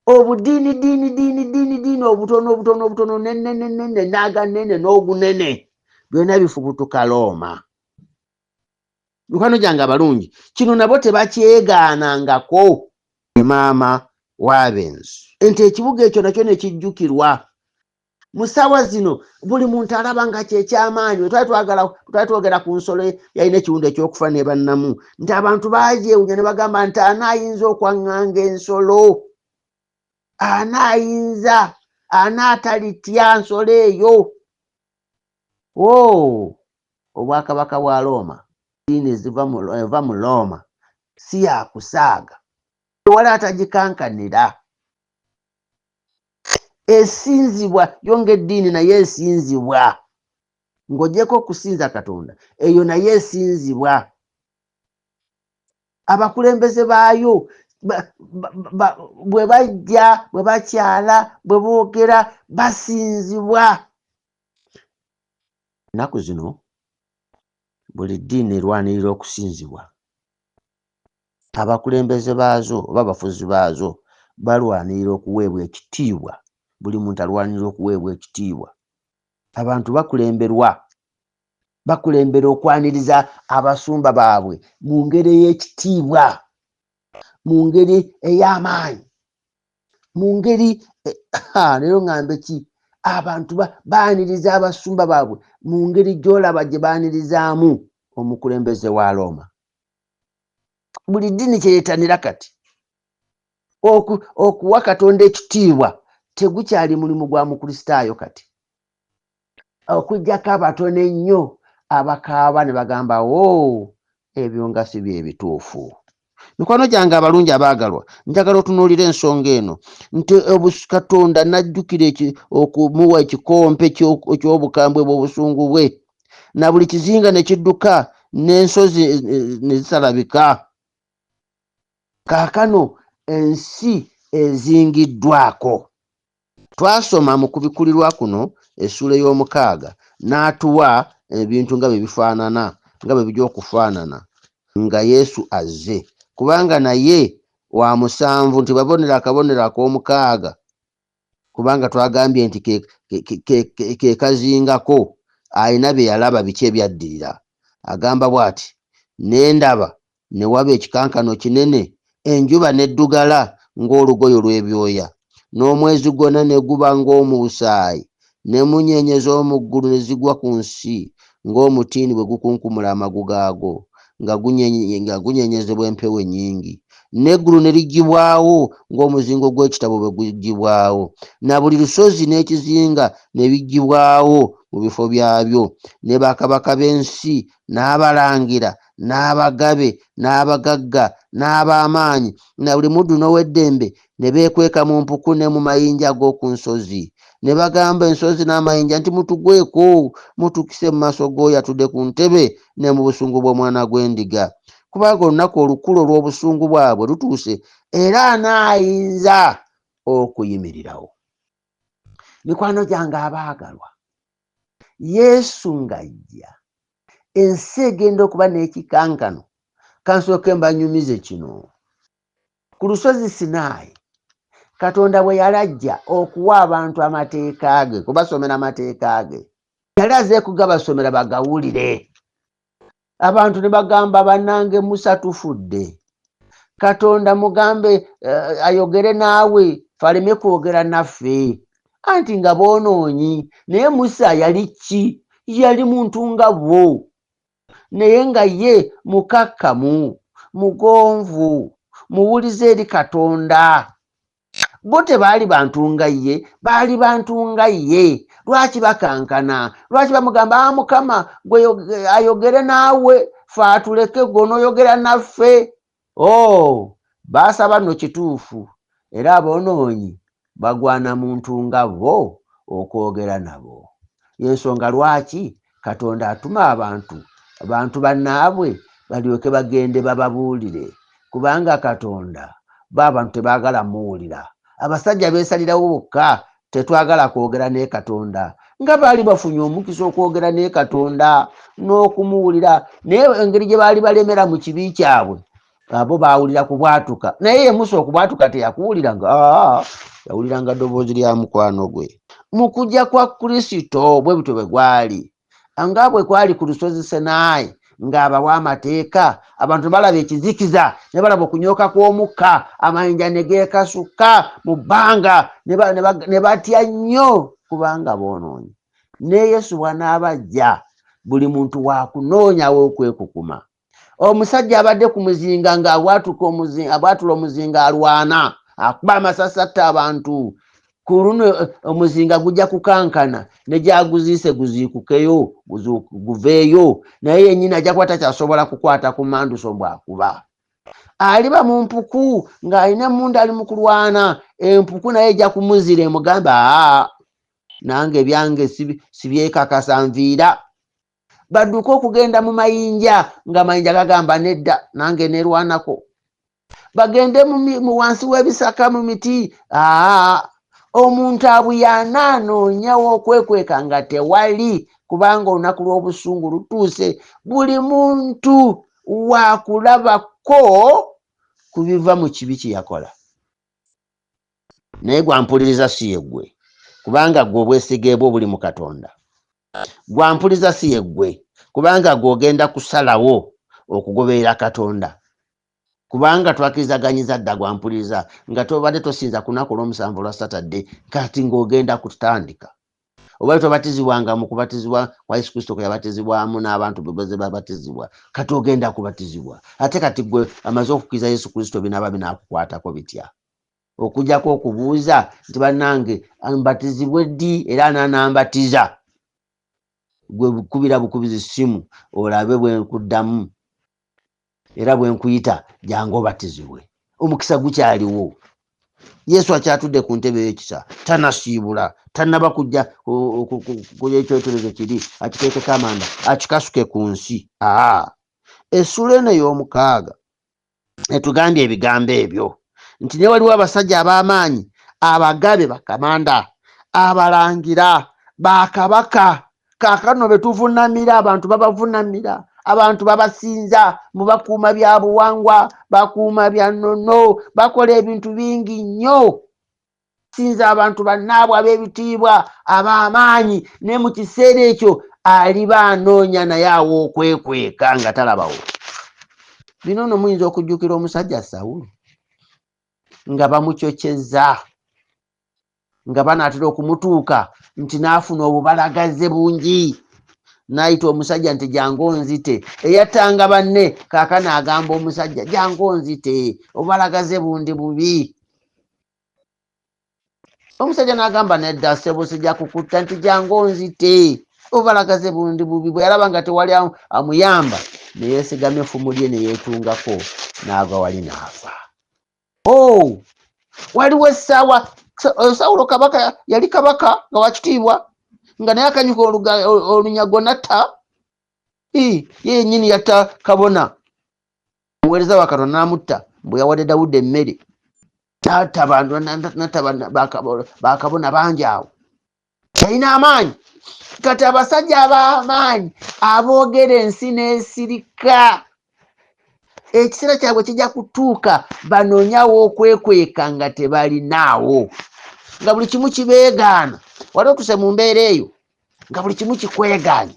Obudiini diini diini diini diini obutono obutono obutono nenenenene n'aganene n'ogunene byonna bifubutuka Rooma. Mikwano gyange abalungi, kino nabo tebakyegaanangako. Maama w'abenzi nti ekibuga ekyo nakyo ne kijjukirwa mu ssaawa zino, buli muntu alaba nga kyekyamaanyi. Twali twagala, twali twogera ku nsolo yalina ekiwundu ekyokufa ne bannamu, nti abantu bagyewunya ne bagamba nti anaayinza okwaŋŋanga ensolo, anaayinza, anaatalitya nsolo eyo? O, obwakabaka bwa Rooma, diini eva mu Rooma si yakusaaga, tewali atagikankanira. Esinzibwa yo ng'eddiini, naye esinzibwa ng'ogyeko okusinza Katonda, eyo naye esinzibwa. Abakulembeze baayo bwe bajja, bwe bakyala, bwe boogera, basinzibwa. Ennaku zino buli ddiini erwanirira okusinzibwa. Abakulembeze baazo oba abafuzi baazo balwanirira okuweebwa ekitiibwa. Buli muntu alwanirira okuweebwa ekitiibwa. Abantu bakulemberwa, bakulembera okwaniriza abasumba baabwe mu ngeri ey'ekitiibwa, mu ngeri ey'amaanyi, mu ngeri leero ŋŋambe ki, abantu baaniriza abasumba baabwe mu ngeri gy'olaba gye baanirizaamu omukulembeze wa Rooma. Buli ddiini kyeyetanira kati okuwa Katonda ekitiibwa tegukyali mulimu gwa Mukristaayo kati, okuggyako abatono ennyo abakaaba ne bagamba, o, ebyo nga si bye bituufu. Mikwano gyange abalungi abaagalwa, njagala otunuulira ensonga eno nti Katonda n'ajjukira okumuwa ekikompe eky'obukambwe bw'obusungu bwe, na buli kizinga ne kidduka n'ensozi ne zitalabika. Kaakano ensi ezingiddwako. Twasoma mu kubikkulirwa kuno essuula ey'omukaaga, n'atuwa ebintu nga bwe bifaanana, nga bwe bijja okufaanana nga Yesu azze, kubanga naye wa musanvu nti babonero akabonero ak'omukaaga, kubanga twagambye nti ke kazingako alina bye yalaba biki ebyaddirira. Agamba bw'ati, ne ndaba ne waba ekikankano kinene, enjuba n'eddugala ng'olugoye olw'ebyoya, n'omwezi gwonna ne guba ng'omusaayi, n'emmunyeenye z'omu ggulu ne zigwa ku nsi ng'omutiini bwe gukunkumula amagu gaagwo nga gunyeenyezebwa empewo ennyingi. N'eggulu ne liggyibwawo ng'omuzingo gw'ekitabo bwe guggyibwawo, na buli lusozi n'ekizinga ne biggyibwawo mu bifo byabyo, ne bakabaka b'ensi n'abalangira n'abagabe n'abagagga n'ab'amaanyi na buli muddu n'ow'eddembe ne beekweka mu mpuku ne mu mayinja ag'oku nsozi, ne bagamba ensozi n'amayinja nti, mutugweko, mutukise mu maaso g'oyo atudde ku ntebe ne mu busungu bw'Omwana gw'Endiga, kubanga olunaku olukulu olw'obusungu bwabwe lutuuse, era anaayinza okuyimirirawo? Mikwano gyange abaagalwa, Yesu ng'ajja, ensi egenda okuba n'ekikankano. Kansooke mbanyumize kino. Ku lusozi Sinaayi, Katonda bwe yalajja okuwa abantu amateeka ge, kubasomera amateeka ge, yali azze kugabasomera bagawulire. Abantu ne bagamba, bannange Musa, tufudde. Katonda mugambe ayogere naawe, fe aleme kwogera naffe, anti nga boonoonyi. Naye Musa yali ki? Yali muntu nga bo, naye nga ye mukakkamu, mugonvu, muwulize eri Katonda. Bo tebaali bantu nga ye, baali bantu nga ye. Lwaki bakankana? Lwaki bamugamba, "Ah, Mukama, gwe ayogere naawe, fe atuleke, gwe onooyogera naffe?" Oh, baasaba nno kituufu, era aboonoonyi bagwana muntu nga bo okwogera nabo. Y'ensonga lwaki Katonda atuma abantu, abantu bannaabwe balyoke bagende bababuulire, kubanga Katonda bo abantu tebaagala muwulira. Abasajja beesalirawo bokka, tetwagala kwogera ne Katonda. Nga baali bafunye omukisa okwogera ne Katonda n'okumuwulira, naye engeri gye baali balemera mu kibi kyabwe, abo baawulira kubwatuka. Naye ye Musa okubwatuka teyakuwuliranga, yawuliranga ddoboozi lya mukwano gwe. Mu kujja kwa Kristo bwe butyo bwe gwali, nga bwe kwali ku lusozi Sinaayi ng'abawa amateeka, abantu balaba ekizikiza, ne balaba okunyooka kw'omukka, amayinja ne geekasuka mu bbanga, ne batya nnyo kubanga boonoonye. Ne Yesu bw'anaaba ajja, buli muntu waakunoonyawo okwekukuma. Omusajja abadde ku muzinga ng'abwatuka abwatula omuzinga, alwana, akuba amasasi, atta abantu. Ku luno omuzinga gujja kukankana, ne gyaguziise guziikukeyo, guveeyo, naye yennyini ajja kuba takyasobola kukwata ku manduso bw'akuba. Aliba mu mpuku ng'alina emmundu, ali mu kulwana, empuku naye ejja kumuzira emugamba, "Aa, nange ebyange sibyekakasa, nviira." Badduke okugenda mu mayinja, nga mayinja gagamba, "Nedda, nange nerwanako." Bagende mu wansi w'ebisaka, mu miti. Aa, omuntu abuyaana anoonyawo okwekweka nga tewali, kubanga olunaku lw'obusungu lutuuse. Buli muntu wakulabako ku biva mu kibi kye yakola. Naye gwampuliriza si yeggwe, kubanga gwe obwesige bwo buli mu Katonda. Gwampuliriza si yeggwe, kubanga gwe ogenda kusalawo okugoberera Katonda, kubanga twakirizaganyiza dda. Gwampuliriza nga tobadde tosinza ku lunaku olw'omusanvu olwa Satadde, kati ng'ogenda kutandika oba tobatizibwanga mu kubatizibwa kwa Yesu Kristo kwe yabatizibwamu n'abantu be baze babatizibwa, kati ogenda kubatizibwa. Ate kati gwe amaze okukkiriza Yesu Kristo, binaaba binaakukwatako bitya? Okujjako okubuuza nti, "Bannange, mbatizibwe ddi era anaanambatiza?" Gwe kubira bukubizi ssimu olabe bwe nkuddamu era bwe nkuyita, jangu obatizibwe. Omukisa gukyaliwo. Yesu akyatudde ku ntebe y'ekisa, tanasiibula, tannaba kujja ku ekyoterezo kiri akiteekeko amanda akikasuke ku nsi. Aa, essuula eno ey'omukaaga etugambye ebigambo ebyo nti ne waliwo abasajja ab'amaanyi, abagabe, bakamanda, abalangira, bakabaka, kaakano be tuvunamira. Abantu babavunamira, abantu babasinza, mubakuuma bya buwangwa, bakuuma bya nnono, bakola ebintu bingi nnyo, sinza abantu bannaabwe ab'ebitiibwa, ab'amaanyi. Ne mu kiseera ekyo aliba anoonya naye aw'okwekweka nga talabawo. Bino nno muyinza okujjukira omusajja Sawulo nga bamucokyeza, nga banaatera okumutuuka, nti n'afuna obubalagaze bungi, n'ayita omusajja nti, "Jangu onzite." Eyattanga banne kaakano agamba omusajja, "Jangu onzite, obubalagaze bundi bubi." Omusajja n'agamba, "Nedda ssebo, sijja kukutta." Nti, "Jangu onzite, obubalagaze bundi bubi." Bwe yalaba nga tewali amuyamba, ne yeesigamya effumu lye, ne yeetungako, n'agwa wali n'afa. Oh, waliwo essaawa Sawulo kabaka, yali kabaka nga wakitiibwa, nga naye akanyuka olunyago natta. Ye yennyini yatta kabona, omuweereza wa Katonda, n'amutta bwe yawadde Dawudi emmere. Natta abantu, natta bakabona bangi awo. Yalina amaanyi. Kati abasajja ab'amaanyi aboogera ensi n'esirika, ekiseera kyabwe kijja kutuuka banoonyawo okwekweka nga tebalinaawo, nga buli kimu kibeegaana. Wali otuse mu mbeera eyo nga buli kimu kikwegaanye?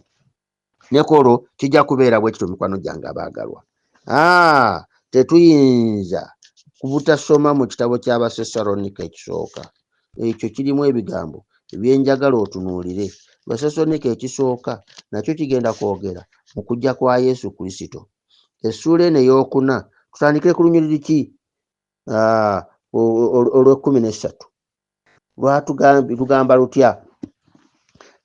Nekolo kijja kubeera bwe kityo. Mikwano gyange abaagalwa, tetuyinza kubutasoma mu kitabo ky'Abasesalonika ekisooka. Ekyo kirimu ebigambo ebyenjagala otunuulire. Basesalonika ekisooka nakyo kigenda kwogera mu kujja kwa Yesu Kristo. Essuula eno ey'okuna, tutandikire ku lunyiriri ki? olw'ekkumi n'essatu lwatugamba lutya?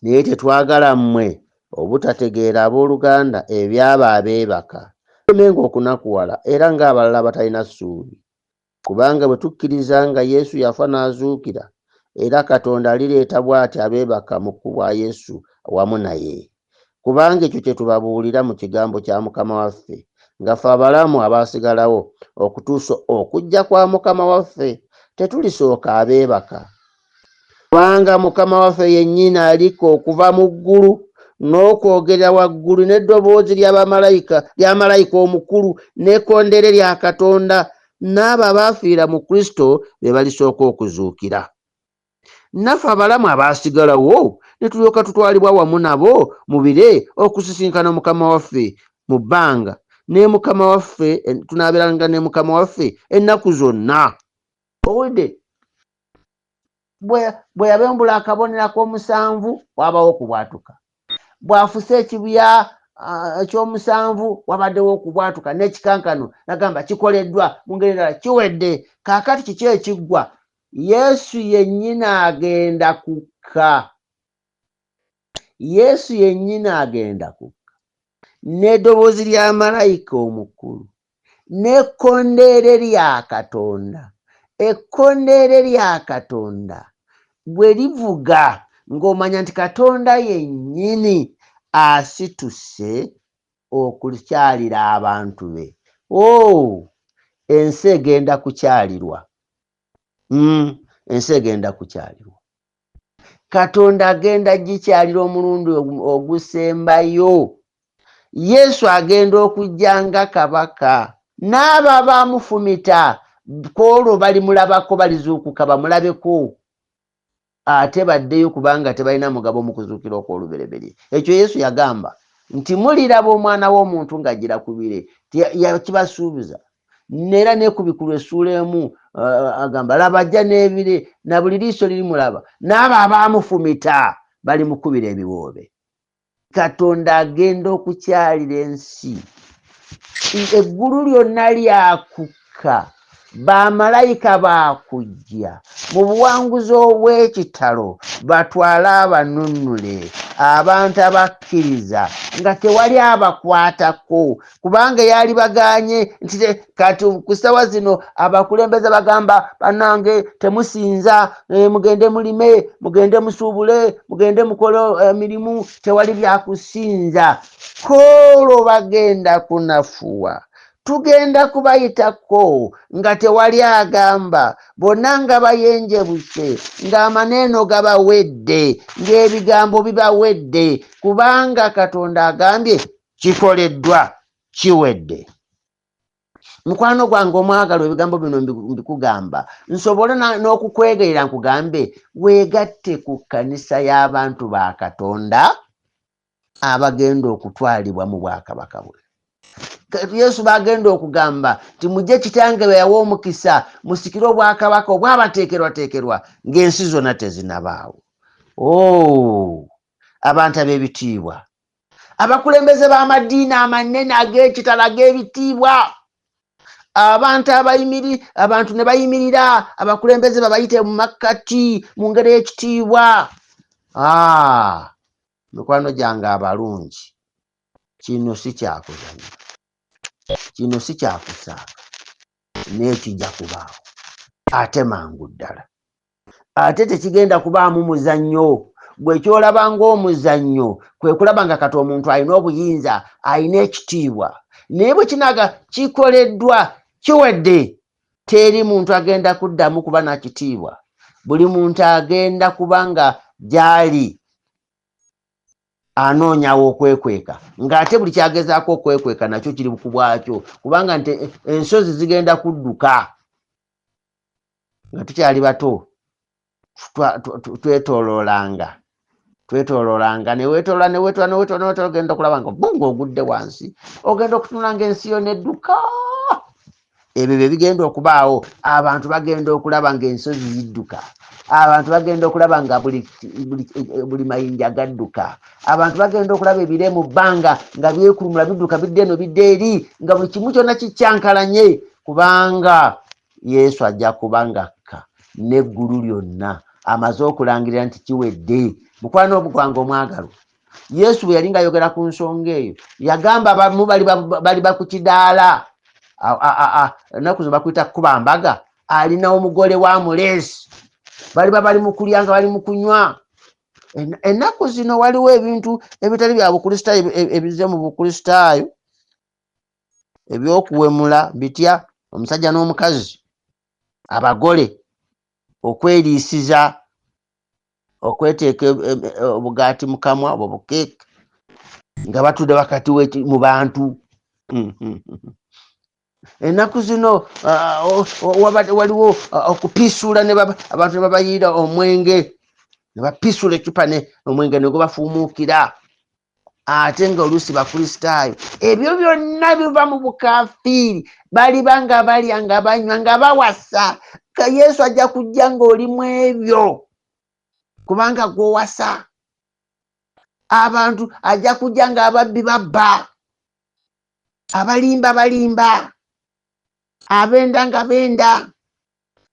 Naye tetwagala mmwe obutategeera, abooluganda, ebyabo abeebaka, tulemenga okunakuwala era ng'abalala abatalina ssuubi. Kubanga bwe tukkiriza nga Yesu yafa n'azuukira, era Katonda alireeta bw'atyo abeebaka mu bwa Yesu wamu naye. Kubanga ekyo kye tubabuulira mu kigambo kya Mukama waffe, nga ffe abalamu abaasigalawo okutuusa okujja kwa Mukama waffe, tetulisooka abeebaka. Kubanga Mukama waffe yennyini alikka okuva mu ggulu n'okwogera waggulu n'eddoboozi lya bamalayika lya malayika omukulu n'ekkondeere lya Katonda, n'abo abaafiira mu Kristo be balisooka okuzuukira. Naffe abalamu abaasigalawo ne tulyoka tutwalibwa wamu nabo mu bire okusisinkana Mukama waffe mu bbanga, ne Mukama waffe tunaabeeranga ne Mukama waffe ennaku zonna. Owulidde? Bwe yabembula akabonero ak'omusanvu, wabawo okubwatuka. Bw'afuse ekibya ekyomusanvu, wabaddewo okubwatuka n'ekikankano, nagamba kikoleddwa, mu ngeri endala kiwedde. Kaakati kiki ekiggwa? Yesu yennyini agenda kukka. Yesu yennyini agenda kukka n'eddoboozi lya malayika omukulu n'ekkondeere lya Katonda. Ekkondeere lya Katonda bwe livuga, ng'omanya nti Katonda yennyini asituse okukyalira abantu be. Oh, ensi egenda kukyalirwa. Ensi egenda kukyalirwa. Katonda agenda gikyalira omulundi ogusembayo. Yesu agenda okujja nga kabaka, n'abo abaamufumita kwolwo balimulabako, balizuukuka bamulabeko, ate baddeyo, kubanga tebalina mugabo mu kuzuukira okw'olubereberye. Ekyo Yesu yagamba nti muliraba Omwana w'Omuntu ng'ajjira ku bire, yakibasuubiza. Neera n'Ekubikulwa essuula 1 agamba, laba ajja n'ebire, na buli liiso lirimulaba, n'abo abaamufumita balimukubira ebiwoobe. Katonda agenda okukyalira ensi. Eggulu lyonna lyakukka, bamalayika baakujja mu buwanguzi obw'ekitalo, batwale abanunule, abantu abakkiriza nga tewali abakwatako, kubanga yali baganye nti kati ku ssaawa zino abakulembeze bagamba, bannange temusinza, mugende mulime, mugende musuubule, mugende mukole emirimu, tewali byakusinza. Koolwo bagenda kunafuwa, tugenda kubayitako nga tewali agamba, bonna nga bayenjebuse, ng'amaneeno gabawedde, ng'ebigambo bibawedde, kubanga Katonda agambye kikoleddwa, kiwedde. Mukwano gwange omwagalwa, ebigambo bino mbikugamba nsobole n'okukwegerera, nkugambe weegatte ku kkanisa y'abantu ba Katonda abagenda okutwalibwa mu bwakabaka bwe. Yesu bagenda okugamba nti mujje kitange bwe yawa omukisa, musikire obwakabaka obwabateekerwateekerwa ng'ensi zonna tezinabaawo. Oh, abantu ab'ebitiibwa, abakulembeze b'amadiini amanene ag'ekitalo ag'ebitiibwa, abantu abayimiri, abantu ne bayimirira, abakulembeze babayite mu makkati mu ngeri y'ekitiibwa. Ah, mikwano gyange abalungi, kino si kyakuzanya, kino si kyakusaaga, naye kijja kubaawo ate mangu ddala, ate tekigenda kubaamu muzannyo. Gwe kyolaba ng'omuzannyo kwe kulaba nga kati omuntu alina obuyinza, alina ekitiibwa, naye bwe kinaaga kikoleddwa, kiwedde, teri muntu agenda kuddamu kuba na kitiibwa. Buli muntu agenda kuba nga gy'ali anoonyawo okwekweka, ng'ate buli kyagezaako okwekweka nakyo kiri ku bwakyo, kubanga nti ensozi zigenda kudduka. Nga tukyali bato twetooloolanga, ne weetooloola, ne weetoola, ne weetoola, ne weetoola, ogenda okulaba nga bunga ogudde wansi, ogenda okutunula nga ensi yonna edduka. Ebyo bye bigenda okubaawo. Abantu bagenda okulaba ng'ensozi zidduka, abantu bagenda okulaba nga buli mayinja gadduka, abantu bagenda okulaba ebire mu bbanga nga byekulumula, bidduka, bidda eno, bidda eri, nga buli kimu kyonna kikyankalanye, kubanga Yesu ajja kuba ng'akka n'eggulu lyonna amaze okulangirira nti kiwedde. Mukwano gwange omwagalwa, Yesu bwe yali ng'ayogera ku nsonga eyo, yagamba abamu bali ku kidaala, ennaku zino bakuyita kukuba mbaga, alina omugole wa muleesi, baliba bali mu kulya nga bali mu kunywa. Ennaku zino waliwo ebintu ebitali bya Bukristaayo ebizze mu Bukristaayo, ebyokuwemula bitya omusajja n'omukazi abagole okweriisiza, okweteeka obugaati mu kamwa oba obukeeke nga batudde wakati mu bantu. Ennaku zino waliwo okupiisuula abantu ne babayiira omwenge, ne bapiisuula eccupa ne omwenge ne gubafuumuukira, ate nga oluusi Bakristaayo. Ebyo byonna biva mu bukafiiri. Baliba nga balya nga banywa nga bawasa. Ka Yesu ajja kujja ng'oli mu ebyo, kubanga gw'owasa. Abantu ajja kujja ng'ababbi babba, abalimba balimba, abenda nga benda,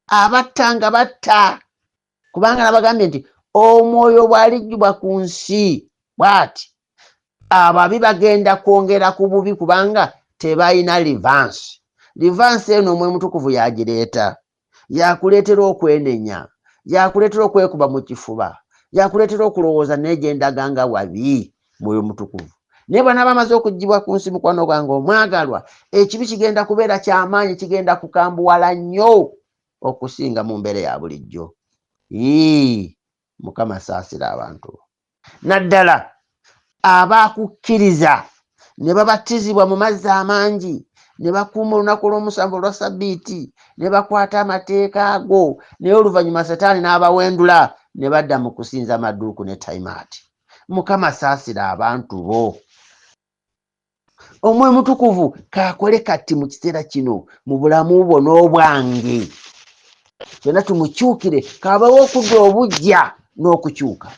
abatta nga batta, kubanga nabagambye nti omwoyo bw'alijjubwa ku nsi bw'ati, ababi bagenda kwongera ku bubi, kubanga tebalina livansi. Livansi eno Omwoyo Mutukuvu yagireeta, yakuleetera okwenenya, yakuleetera okwekuba mu kifuba, yakuleetera okulowooza naye gye ndaga nga wabi. Mwoyo Mutukuvu naye bw'anaaba amaze okuggyibwa ku nsi, mukwano gwange omwagalwa, ekibi kigenda kubeera kyamaanyi, kigenda kukambuwala nnyo okusinga mu mbeera ya bulijjo. Ii, Mukama saasira abantu, naddala abakukkiriza ne babatizibwa mu mazzi amangi, ne bakuuma olunaku olw'omusanvu olwa sabbiiti, ne bakwata amateeka ago, naye oluvannyuma Setaani n'abawendula ne badda mu kusinza maduuku ne taimaati. Mukama saasira abantu bo. Omwoyo Mutukuvu kaakole kati mu kiseera kino mu bulamu bwo n'obwange, ffenna tumukyukire, kabawo okudda obuggya n'okukyuka.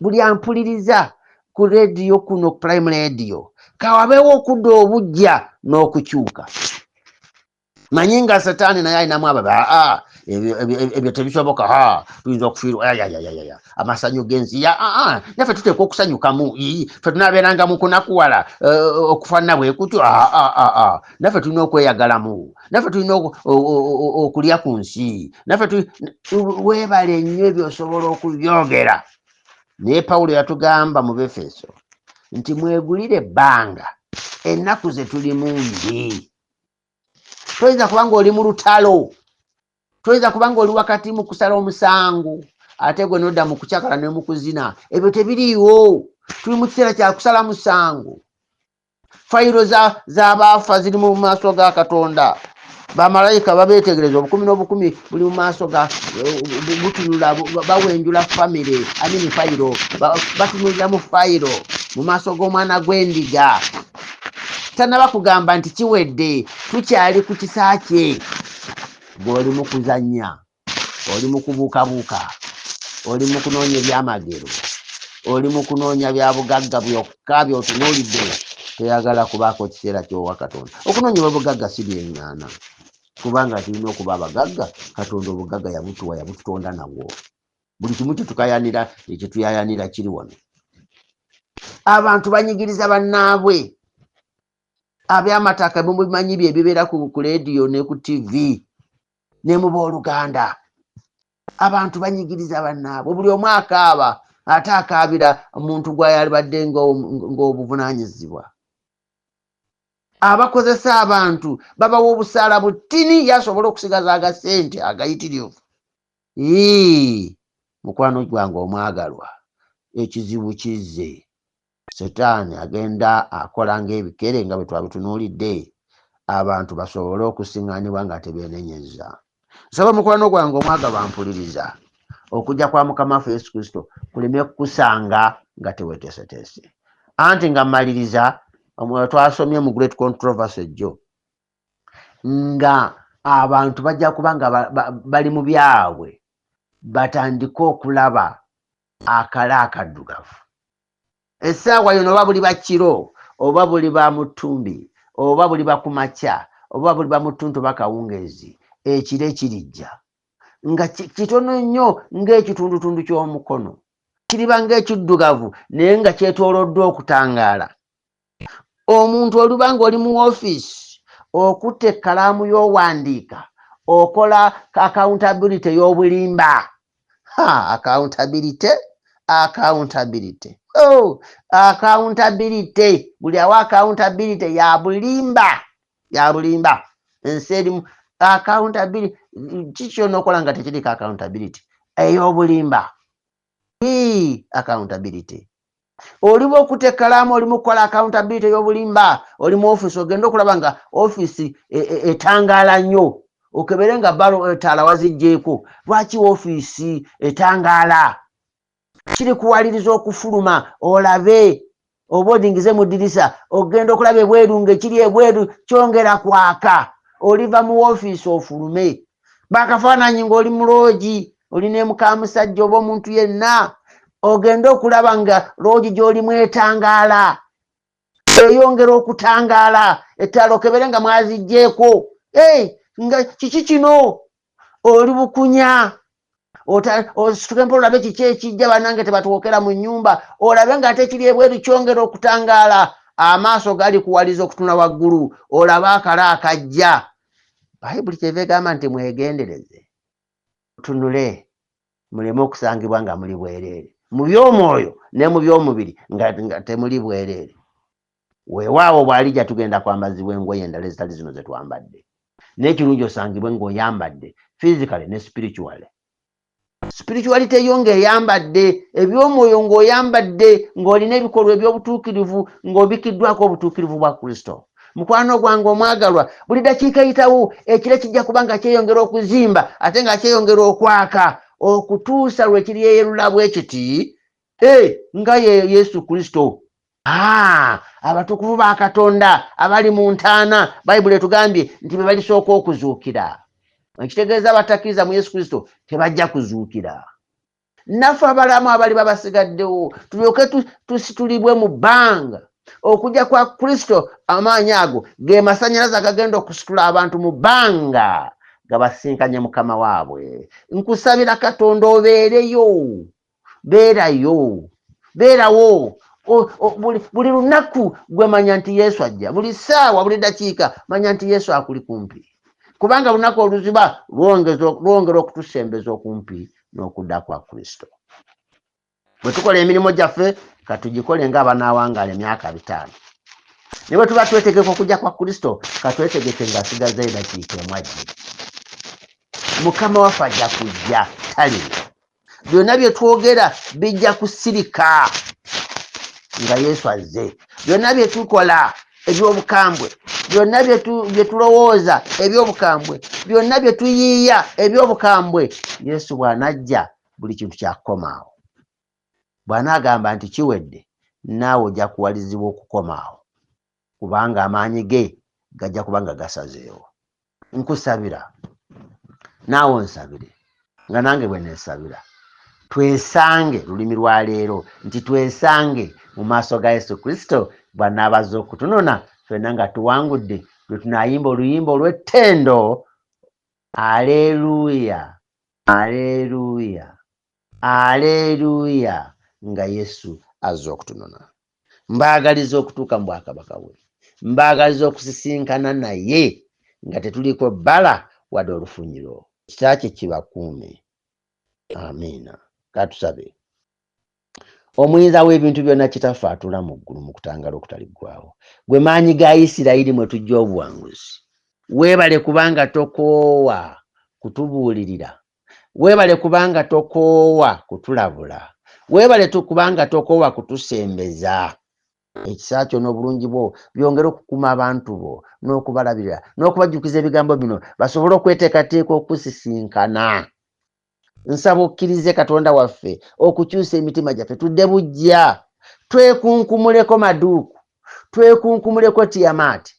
Buli ampuliriza ku rediyo kuno, Prime Radio, kawabeewo okudda obuggya n'okukyuka. Manyi nga Setaani naye alinamu ababe. Aa, ebyo tebisoboka, ha tuyinza okufiirwa, ayayayaya, amasanyu g'ensi ya aa, naffe tuteekwa okusanyukamu, ii, ffe tunaabeeranga mu kunakuwala, okufaanana bwe kutyo, aa, naffe tulina okweyagalamu, naffe tulina okulya ku nsi, naffe weebale nnyo ebyo osobola okubyogera. Naye Pawulo yatugamba mu Befeso nti mwegulire ebbanga, ennaku ze tulimu mbi. Toyinza kuba ng'oli mu lutalo, toyinza kuba ng'oli wakati mu kusala omusango, ate gwe nodda mu kucakala ne mu kuzina. Ebyo tebiriiwo. Tuli mu kiseera kya kusala musango. Fayiro z'abaafa ziri mu maaso ga Katonda, bamalayika babeetegereza, obukumi n'obukumi buli mu maaso ga butunula, bawenjula famire amini fayiro, batunulira mu fayiro mu maaso g'omwana gw'endiga. Tannaba kugamba nti kiwedde, tukyali ku kisa kye. Gw'oli mu kuzannya, oli mu kubuukabuuka, oli mu kunoonya ebyamagero, oli mu kunoonya bya bugagga byokka by'otunuulidde, toyagala kubaako kiseera ky'owa Katonda. Okunoonya obugagga si byeŋŋaana, kubanga tulina okuba abagagga. Katonda obugagga yabutuwa, yabututonda nabwo. Buli kimu kyetukayanira, ekyetuyayanira kiri wano. Abantu banyigiriza bannaabwe. Ab'amataka mubimanyi bye bibeera ku leediyo ne ku TV ne mu booluganda. Abantu banyigiriza bannaabwe, buli omu akaaba, ate akaabira omuntu gw'ayalibadde ng'obuvunaanyizibwa. Abakozesa abantu babawa obusaala butini yasobola okusigaza agasente agayitirivu. Ii, mukwano gwange omwagalwa, ekizibu kizze. Setaani agenda akola ng'ebikere nga bwe twabitunuulidde, abantu basobole okusiŋŋaanibwa nga tebeenenyezza. Nsaba mukwano gwange omwagalwa mpuliriza, okujja kwa Mukama waffe Yesu Kristo kuleme kukusanga nga teweeteeseteese. Anti nga mmaliriza, twasomye mu Great Controversy jjo nga abantu bajja kuba nga bali mu byabwe, batandike okulaba akala akaddugavu. Essaawa yino oba buli bakiro, oba buli ba mutumbi, oba buli bakumakya, oba buli ba mutuntu, oba kawungeezi, Ekire kirijja nga kitono nnyo ng'ekitundutundu ky'omukono, kiriba ng'ekiddugavu naye nga kyetooloddwa okutangaala. Omuntu oluba ng'oli mu woofiisi okutte ekkalaamu y'owandiika, okola accountability y'obulimba. Ha, accountability, accountability, oh, accountability, buli awa accountability ya bulimba, ya bulimba. Ensi erimu accountability. Kiki ky'onookola nga tekiriko accountability ey'obulimba? Accountability, oliba okuta ekkalaamu, oli mu kukola accountability ey'obulimba. Oli mu ofiisi, ogenda okulaba nga ofiisi etangaala nnyo, okebere nga balo etaala waziggyeko. Lwaki ofiisi etangaala? Kiri kuwaliriza okufuluma olabe oba odingize mu ddirisa, ogenda okulaba ebweru ng'ekiri ebweru kyongera kwaka. Oliva mu woofiisi ofulume, bakafaananyi ng'oli mu loogi, oli ne mukamusajja oba omuntu yenna, ogende okulaba nga loogi gy'olimu etangaala, eyongera okutangaala, ettaala okebere nga mwaziggyeko. Nga kiki kino? Oli bukunya, osituke mpola olabe kiki ekijja. Banange, tebatwokera mu nnyumba. Olabe ng'ate ekiri ebweru kyongera okutangaala. Amaaso gali kuwaliza okutuna waggulu olabe akala akajja. Bayibuli kyeva egamba nti mwegendereze, mutunule, muleme okusangibwa nga muli bwereere mu by'omwoyo ne mu by'omubiri, nga temuli bwereere. Weewaawo, bw'alijja tugenda kwambazibwa engoye endala ezitali zino ze twambadde. N'ekirungi osangibwe ng'oyambadde physically ne spiritually. Spirituality yo ng'eyambadde eby'omwoyo, ng'oyambadde, ng'olina ebikolwa eby'obutuukirivu, ng'obikiddwako obutuukirivu bwa Kristo. Mukwano gwange omwagalwa, buli dakiika eyitawo ekire kijja kuba nga kyeyongera okuzimba ate nga kyeyongera okwaka okutuusa lwe kiryeyerula bwe kiti nga ye Yesu Kristo. Abatukuvu ba Katonda abali mu ntaana, Bayibuli etugambye nti be balisooka okuzuukira. Ekitegeeza abatakkiriza mu Yesu Kristo tebajja kuzuukira. Naffe abalamu abali babasigaddewo tulyoke tusitulibwe mu bbanga okujja kwa Kristo. Amaanyi ago ge masanyalaze agagenda okusitula abantu mu bbanga gabasinkanye Mukama waabwe. Nkusabira Katonda obeereyo, beerayo, beerawo. Buli lunaku gwe manya nti Yesu ajja, buli ssaawa, buli dakiika manya nti Yesu akuli kumpi, kubanga lunaku oluziba lwongera okutusembeza okumpi n'okudda kwa Kristo. Bwe tukola emirimu gyaffe, katugikole ng'abanaawangaala emyaka 50, ne bwe tuba twetegeka okujja kwa Kristo, katwetegeke ng'asigaza edakiika emu ajje. Mukama waffe ajja kujja, talina. Byonna bye twogera bijja kusirika nga Yesu azze. Byonna bye tukola eby'obukambwe, byonna bye tulowooza eby'obukambwe, byonna bye tuyiiya eby'obukambwe, Yesu bw'anajja buli kintu kyakukomaawo. Bw'anaagamba nti kiwedde, naawe ojja kuwalizibwa okukomaawo, kubanga amaanyi ge gajja kuba nga gasazeewo. Nkusabira naawe onsabire nga nange bwe neesabira, twesange, lulimi lwa leero nti twesange mu maaso ga Yesu Kristo bw'anaabazza okutunona ffenna nga tuwangudde, lwe tunaayimba oluyimba olw'ettendo, aleluya, aleluya, aleluya, nga Yesu azze okutunona. Mbaagaliza okutuuka mu bwakabaka bwe, mbaagaliza okusisinkana naye nga tetuliiko bbala wadde olufunyiro. Ekisa kye kibakuume. Amiina. Katusabe. Omuyinza w'ebintu byonna, Kitaffe atuula mu ggulu mu kutangala okutaliggwawo, gwe maanyi ga Isirayiri mwe tujja obuwanguzi, weebale kubanga tokoowa kutubuulirira, weebale kubanga tokoowa kutulabula, weebale kubanga tokoowa kutusembeza. Ekisa kyo n'obulungi bwo byongere okukuuma abantu bo n'okubalabirira n'okubajjukiza ebigambo bino, basobole okweteekateeka okusisinkana. Nsaba okkirize, Katonda waffe, okukyusa emitima gyaffe tudde bujja, twekunkumuleko Maduuku, twekunkumuleko Tiyamaati,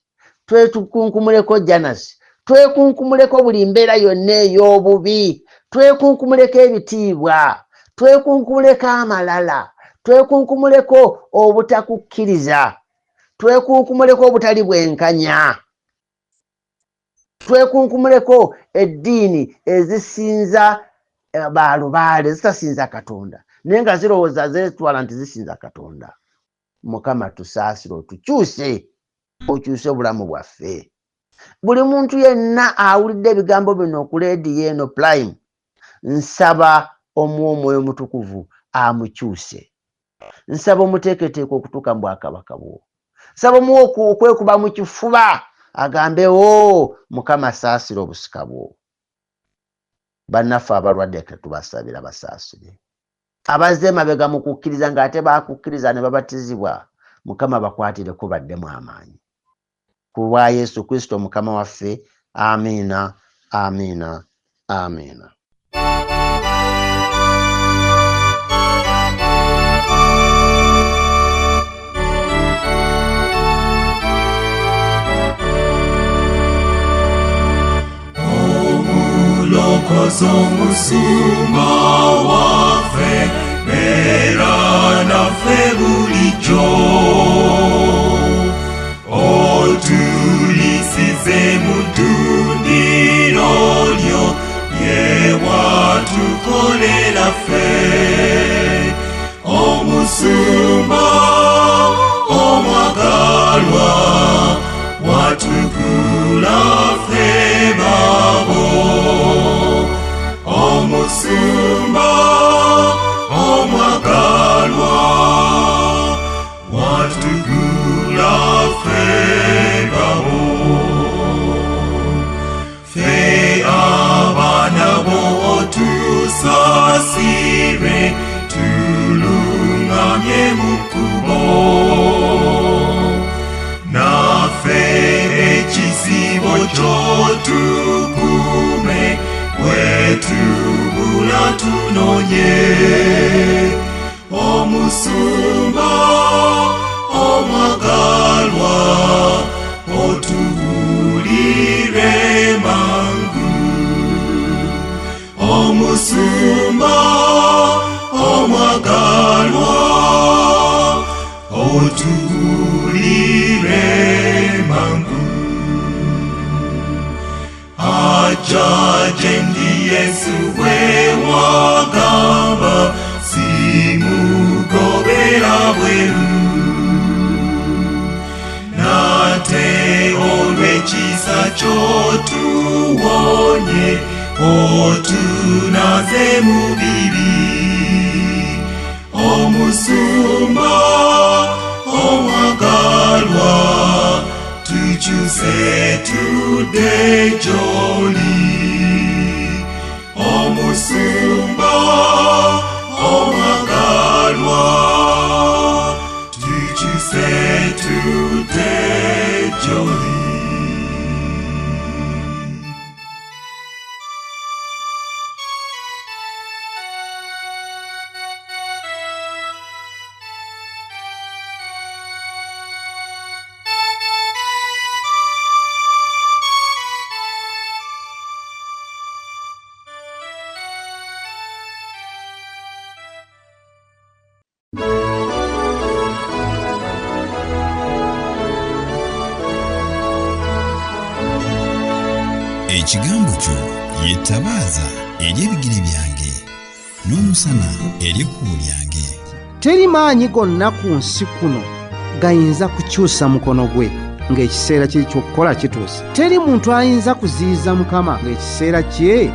twekunkumuleko Janasi, twekunkumuleko buli mbeera yonna ey'obubi, twekunkumuleko ebitiibwa, twekunkumuleko amalala, twekunkumuleko obutakukkiriza, twekunkumuleko obutali bwenkanya. Twekunkumuleko eddiini ezisinza balubaale, zitasinza Katonda, naye nga zirowooza zeetwala nti zisinza Katonda. Mukama tusaasire, otukyuse, okyuse obulamu bwaffe. Buli muntu yenna awulidde ebigambo bino ku leediyo eno Prime, nsaba omuwa Omwoyo Omutukuvu amukyuse. Nsaba omuteeketeeke okutuuka mu bwakabaka bwo. Nsaba omuwa okwekuba mu kifuba agambe, o Mukama saasira obusika bwo. Bannaffe abalwadde tetubasabira basaasire, abazze emabega mu kukkiriza ng'ate bakukkiriza ne babatizibwa, Mukama bakwatireko baddemu amaanyi ku bwa Yesu Kristo Mukama waffe. Amiina, amiina, amiina. Omulokozi omusumba waffe, beera naffe bulijjo, otulisize mu ddundiro lyo bye watukolera ffe. Omusumba omwagalwa, watukula ffe babo. Omusumba omwagalwa, watukula ffe babo. Ffe abaana bo otusaasire, tulungamye mu kkubo. Naffe ekisibo ky'otukuume, bwe tubula tunonye. Omusumba omwagalwa, otuwulire mangu. Omusumba omwagalwa, otuwulire mangu. Aja gye ndi Yesu bwe wagamba, simugobera bweru. Nate olw'ekisa ky'otuwonye, otunaze mu bibi. Omusumba omwagalwa, tukyuse tudde gy'oli. Omusumba omwagalwa, tukyuse tudde gy'oli. Ekigambo kyo ye ttabaaza eri ebigere byange n'omusana eri ekkubo lyange. Teri maanyi gonna ku nsi kuno gayinza kukyusa mukono gwe ng'ekiseera kye ky'okukola kituuse. Teri muntu ayinza kuziyiza Mukama ng'ekiseera kye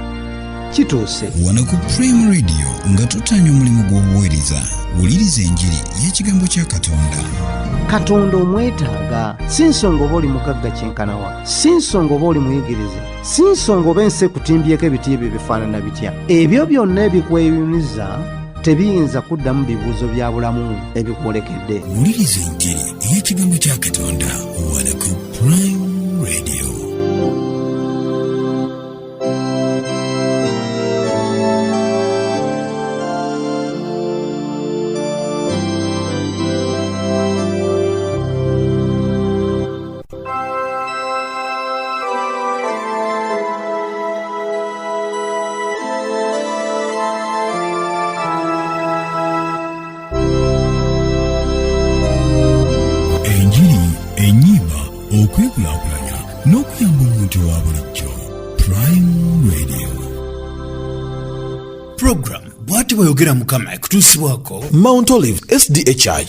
kituuse. Wano ku Prime Radio nga tutanya omulimu gw'obuweereza, wuliriza enjiri y'ekigambo kya Katonda. Katonda omwetaaga, si nsonga oba oli mugagga kyenkanawa, si nsonga oba oli muyigirize, si nsonga oba ensi ekutimbyeko ebiti ebyo bifaanana bitya. Ebyo byonna ebikweyuniza tebiyinza kuddamu bibuuzo bya bulamu ebikwolekedde. Wuliriza enjiri ey'ekigambo kya Katonda wano ku Prime Radio. Enjiri, ennyimba, okwekulaakulanya. omuntu wa bulijjo. Prime Radio program Bw'ati Bw'ayogera Mukama ekutuusibwako Mount Olive SDA Church.